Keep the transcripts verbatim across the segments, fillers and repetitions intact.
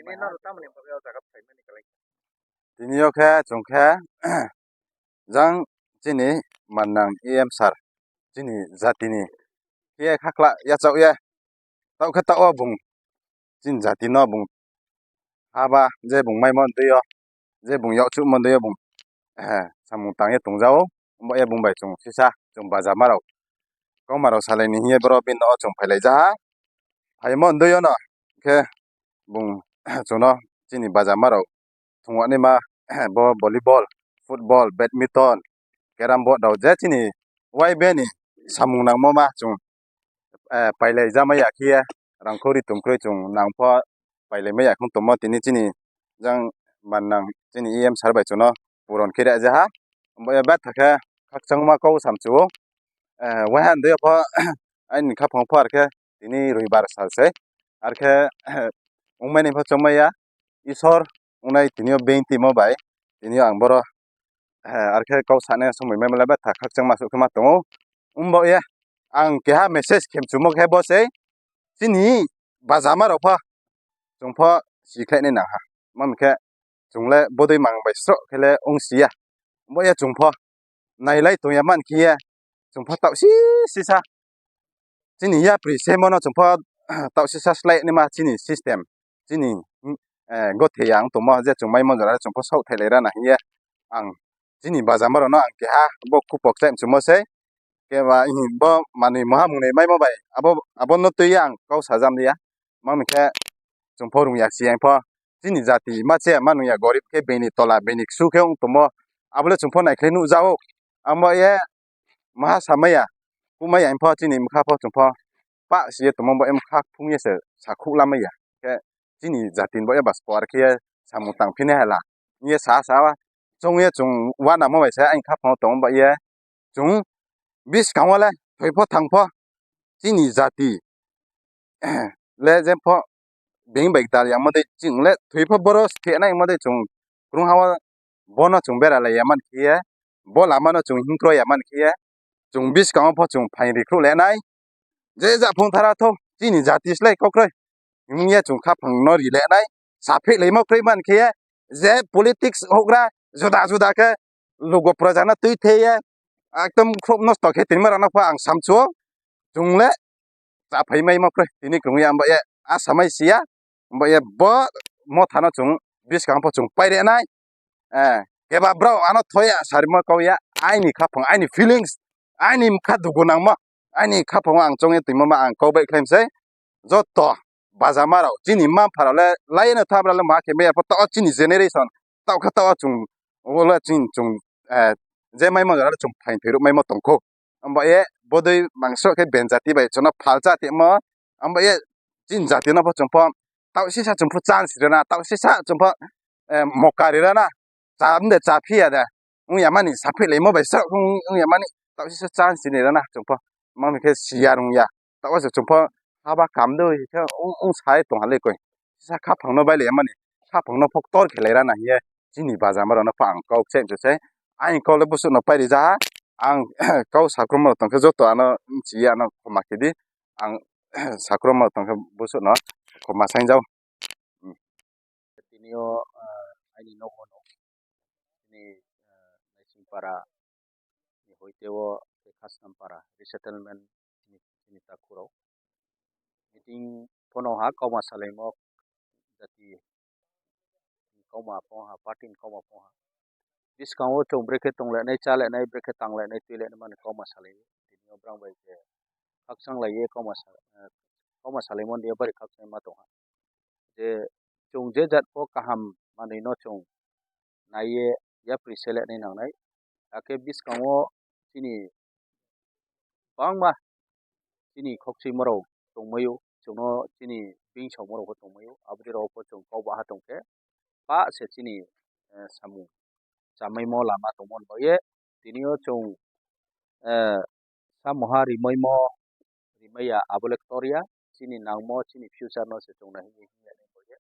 Tini norok tamoni bagwi o jaga phaimani kwlai? Tini o khe chwng khe jang chini mannang E M sir, chini jatini khe khakla yachak ya. Tao khe tao bung chini jati no bung haba je bung maimo twi o, je bung yok chukmo twi o bung samung tang ye tong jao. Bo ye bung bai chwng sisa chwng baja ma rok kok ma rok salai ni hing ye boro bini o chwng phailai ja ha. Phaimo twi o no khe bung chwng no chini baja ma rok thwngmani ma bo volleyball, football, badminton, carrom board rok je chini Y B ni samung nangmo ma chwng pailai ja ma ya khe rang khori tum kroi chwng nang pho pailai ma ya khung tongmo tini chini jang mannang chini E M sir bai chwng no puron khe ra ja ha. Bo ya betha khe khakchangma kok sam chu o. Wahai andwi pho aini khaphang pho arkhe tini roibar sal se arkhe wngmani pho chongmaya Isor wngnai tini o beng timo bai tini o ang boro arkhe kok sane somoi mai mala betha khakchangma sukhe ma tongo. Wngbo ye ang keha message khem chumo khe bo se chini bajama rok pho chwng pho sikhlai nai nang ha. Mami khe chwng le bodoi mang bai sro khe le wng siya. Bo ye chwng pho nailai tongya man khe ye chwng pho tao si sisa chini yapri se mono chwng pho tao sisa slai nima chini system chini gothe yang tongmo je chwng mai manjora chwng pho sok thailai rana hiye ang chini bajama rok no ang keha bo kupok chai chwngmo se keba bo manwi moha mwnwi maimo bai abo abo no twi ang kok sajam ya. Mami khe chwng pho rung ya siyang pho chini jati ma che ma nung ya gorib khe bini tola bini ksu khe wng tongmo abole chwng pho naikhlai nukjago. Amo ye maha samaya kumaya pho chini mkha pho chwng pho pa siye tongmo bo mkha phung ye se sakhuk lamaya khe chini jati bo eba spor khe samung tang phini hala ye sa sa chwng ye chwng wanamo bai se ang kha phano tong ba ye chwng biskango le thoi pho thang pho chini jati le je pho beng bai dal yang mode chwng le thwi pho boro se nai mode chwng krung ha o bono chwng bera lai ya man khe ye bo lama no chwng hing kro ya man khe ye chwng biskango pho chwng phain ri khru le nai je ja phung thara tho chini jati slai kokroi hing ye chwng kha phang no ri le nai sa phi le mo kroi man khe ye je politics hogra juda juda khe lugo proja no twi the ye ekdom khub nosto khe tini ma rana pho ang sam chuo chwng le cha phai mai ma kre tini kwrwng ya amba ye a samai siya amba ye bo motha no chwng biskang pho chwng pai re nai keba bro ano thoya sarima kau ya aini khaphang aini feelings aini mkha dugu nangma aini khaphang ang chong ye twima ma ang kau bai khlai sai joto bajama rok chini ma pha rok le lai no thabra le ma khe me pho to chini generation tao kha tao chwng wala chini chwng je mai ma jora le chwng phain thwi rw mai ma tong kho. Amba ye bodoi mangso khe benjati bai chwngno phalcha tongmo. Amba ye chini jati no pho chwng pho tao sisa chwng pho chance rwna tao sisa chwng pho moka rwna cha de cha phiya de wngya mani saphi laimo bai sa wngya mani tao sisa chance ni rwna chwng pho mangni khe siya rwngya tao se chwng pho haba kam de khe wng sai tong ha le koi sisa khaphang no bai le mani khaphang no pho tor khe lai rwna hiye chini bajama rok no pho ang kok se se ai kok le busu no pai ri ja ha ang kok sakrum rok tong khe joto ano chiya ano khoma khe di ang sakrum rok tong khe busu no khoma sai jau. Tini o aini nogo no tini naising para ni hoite o khasnam para resettlement ni tini takhurok meeting phono ha kauma salaimo jati kauma pho ha party ni kauma pho ha biskango chwng brekhe tonglainai chalainai brekhe tanglainai twilainai mani kauma salai tini o brang bai je khakchang lai ye kauma salaimo ni bari khakchang ma tong ha je chwng je jat pho kaham manwi no chwng nai ye yapri sele nai nang nai hakhe biskango chini bangma chini khokchwimo rok tongmai o chwngno chini bini songmo rok pho tongmai o aboni rok pho chwng kok baha tong khe pa se chini samung chamaimo lama tongmo ni bagwi tini o chwng samoha rimoimo rimaiya abo le ktor ya chini nangmo chini future no se chwng nai hwnwi hwnwi ya ni bagwi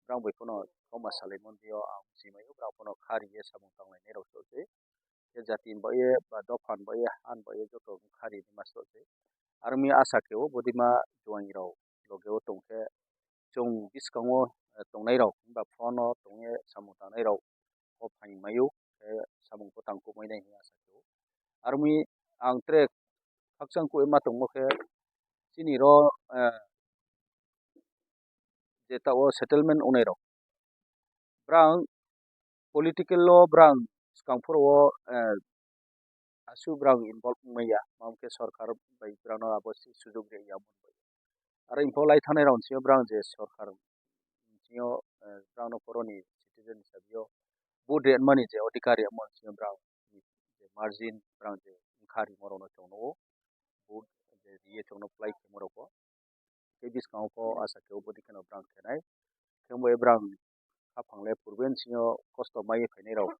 brang bai phano kauma salaimo ni o ang swimai o brang phano kha ri ye samung tang lai nai rok se khe jati ni bagwi ba dopha ni bagwi ha ni bagwi joto wng kha ri ma se aro mi asa khe o bwdima juaing rok loge o tong khe chwng bwskango tongnai rok, ba phone o tongwi samung tangnai rok o phaimai o, khe samung bo tang kubui nai hinwi asa khe o. Aroni ang tre khakchang kubui ma tongmo khe chini ro, eh, je ta o settlement wngnai rok, brang political o brang swkang phuru o, eh, aswk brang involve wngmaya, mamkhe sorkar bai brang no abo sujok rwya. Aro info lai thangnai rok sio brang je sorkar sio, eh, brang no koroni citizen hisabe o vote rwmani je adhikar rwmani sio brang je margin brang je wngkha rimo rok no chwng no o vote je riye chwng no plai khemo rok o. Tei bwskango kho asa khe o bwdwi kheno brang khenai. Khe bo e brang haphang le purben sino kosto mai phainai rok.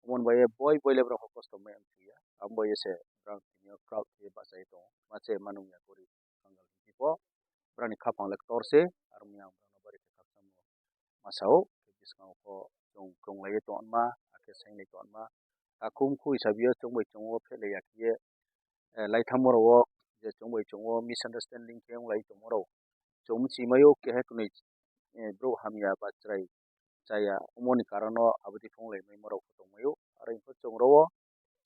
Omo bai boi boi le brang kosto mai ang ya. Abo ye se brang tini o crowd khe bachai tongo. Ma che manung ya gori kangal hipo. Brang ni haphang le ktor se, aro yang brang no bari khe khakchang mo. Masa o bwskango kho chwng chwng lai tongma, akhe sain lai tongma. Takhum khu hisabe o chwng bai chwng o phelai ya khe, eh, lai thangma rok o je chwng bai chwng o misunderstanding khe wng lai tongma rok. Chwng muchimai o keha kwnwi, eh, bwrok hamya ba chwrai chaya, omoni karon o aboni phung lai mai morok tongmai o. Aro info chwng ro o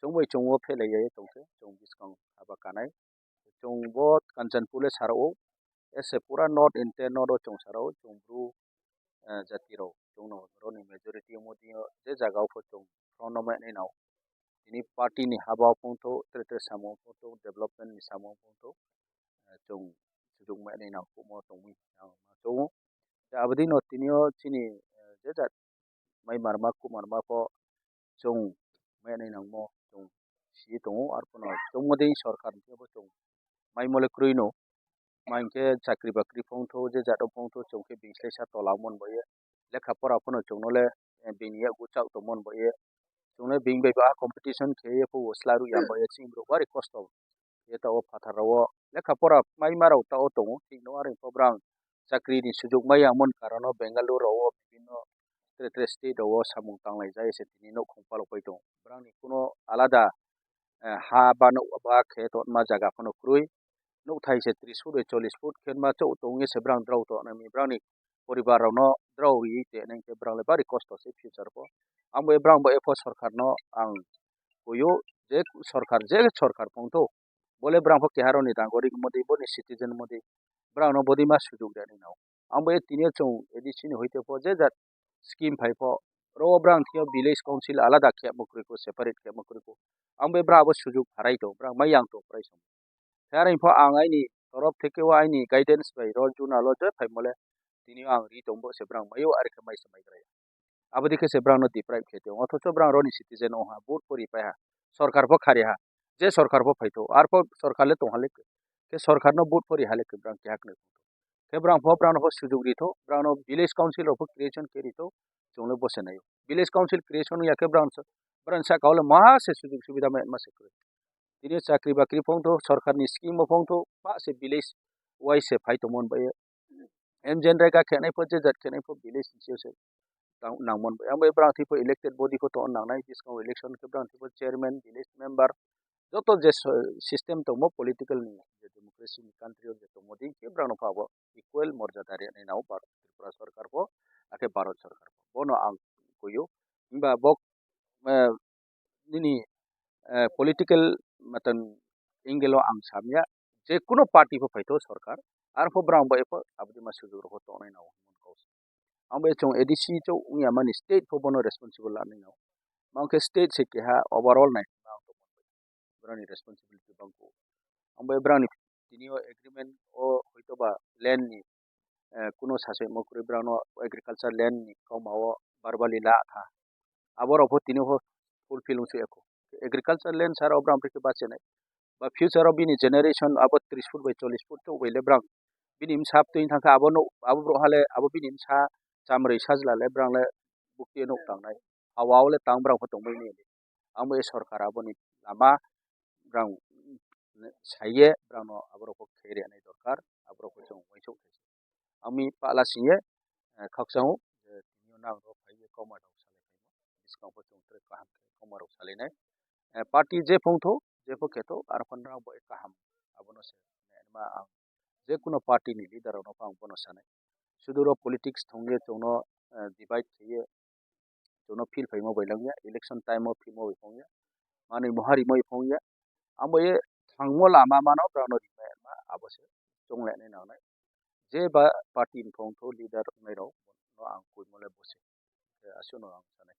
chwng bai chwng o phelai ya tong khe chwng bwskang haba kanai. Chwng bo Kanchanpur le sara o, ese pura North India North o chwng sara o, chwng bru, eh, jati rok chwng no roni majority omo twi o je jaga o pho chwng front o mai nai nao. Tini party ni haba o phung tho, tre tre samung phung tho, development ni samung phung tho, eh, chwng sujuk mai nai nao kumo tongwi ang ma chwng o. Aboni no tini o chini, eh, je jat mai marma kumarma pho chwng mai nai nangmo chwng si tongo, arphuno chwngma dei sorkar ni bo chwng mai mole kwrwi no, ma hinkhe chakri bakri phung tho, je jat o phung tho, chwng khe bini slai sa tola mon bo ye, lekha pora phano chwng no le, eh, bini yago chak tong mon bo ye, chwng le bini bai ba competition khe ye phubo sla rw ya bo ye, chini borok bari kosto. Ye ta o phatar rok o lekha pora mai ma rok ta o tongo, thik no, aroni pho brang chakri ni sujuk mai ya mon karon o Bengaluru rok o bibhinno tre tre state rok o samung tanglai jai se tini nouhkhong palok pai tongo. Brang ni kuno alada, eh, ha ba nouh ba khe tongma jaga phano kwrwi. Nouhthai se tris foot bai chollish foot khe ma chouh tong ye se brang drao tong nai mi brang ni poribar rok no drao ri te nang khe brang le bari kosto se future pho. Ang bo brang bo epho sorkar no ang kuyu je sorkar je sorkar phung tho. Bo le brang pho keha rok ni dango ri modi bo ni citizen modi brang no bodi ma sujuk rani nao. Ang bo tini o chwng A D C ni hoite pho je jat scheme phai pho, ro brang thio village council alada khe mo kwrwi ko, separate khe mo kwrwi ko. Ang bo brang bo sujuk harai to, brang mai yang to prai song. Khe aroni pho ang aini torof theke o aini guidance bai ro juna lo je phai mole tini o ang ri tong bo se brang mai o, ari khe mai se mai gra ya. Abo dikhe se brang no deprive khe tong, othocho brang roni citizen o ha, vote pori pai ha, sorkar pho khari ha, je sorkar pho phai tho, ar pho sorkar le tong ha le, khe sorkar no vote pori ha le khe brang keha kwnwi. Khe brang pho brang no pho sujuk ri tho, brang no village council rok pho creation khe ri tho, chwng le bo se nai o. Village council creation ya khe brang, brang saka o le ma se sujuk subida ma, ma se kwrwi. Tini chakri bakri phung tho, sorkar ni scheme o phung tho, ma se village wise se phai tong mon bai. M J N Rega khenai pho, je jat khenai pho village ni se tang nang mon bai. Ang bai brang thik pho elected body pho tong nang nai, bwskango election khe brang thik pho chairman, village member, joto je so-, system tongmo political ni, je democracy ni country o je tongmo dei khe brang no pha bo equal morjada rwnai nao Bharat Tripura sorkar pho, akhe Bharat sorkar pho. Bono ang kuyu. Himba bo, eh, nini, eh, political matan angle o ang samya, je kuno party pho phaitho sorkar, arpho brang bai pho abdi ma sujuk rok tongnai nao. Ang bai chwng A D C chwng wngya mani state pho bono responsible lanai nao. Mangkhe state se keha overall nai brani responsibility bangko. Ang bai brani tini o agreement o hoito ba land ni, eh, kuno sasaimo kwrwi brano agriculture land ni kauma o verbally la kha. Abo rok pho tini pho fulfill wng sui ya kho. Agriculture land sara o bram rikhe bachenai. Ba future o bini generation abo tris foot bai chollish foot chok bai le brang. Bini bwsa twi thang kha abo no, abo borok hale abo bini bwsa chamrwi sajla le brang le bukti nuk tangnai. Hawa o le tang brang pho tongbai ni. Ang bo e sorkar aboni lama brang saiye brang no aborok khe rwnai dorkar, aborok chwng uansuk khe. Ang mi pala singye, eh, khakchang o, je tini o nang rok phai ye koma rok salai khaimo. Bwskang bo chwng tre kaham khe koma rok salai nai. Eh, party je phung tho, je pho khe tho, ar phan rang bo kaham abono se. Ma ang je kuno party ni leader rok no ang bono sanai. suduro politics thongye chwngno divide khaiye chwngno feel phaimo bai langya, election time o phimo bai phongya, manwi moharimo bai phongya, amo ye thangmo lama mano brano rimai ma abo se chonglai nai nangnai. Je ba party ni phongtho leader wngnai rok no ang kuimole bosi. Aswkno ang sanai.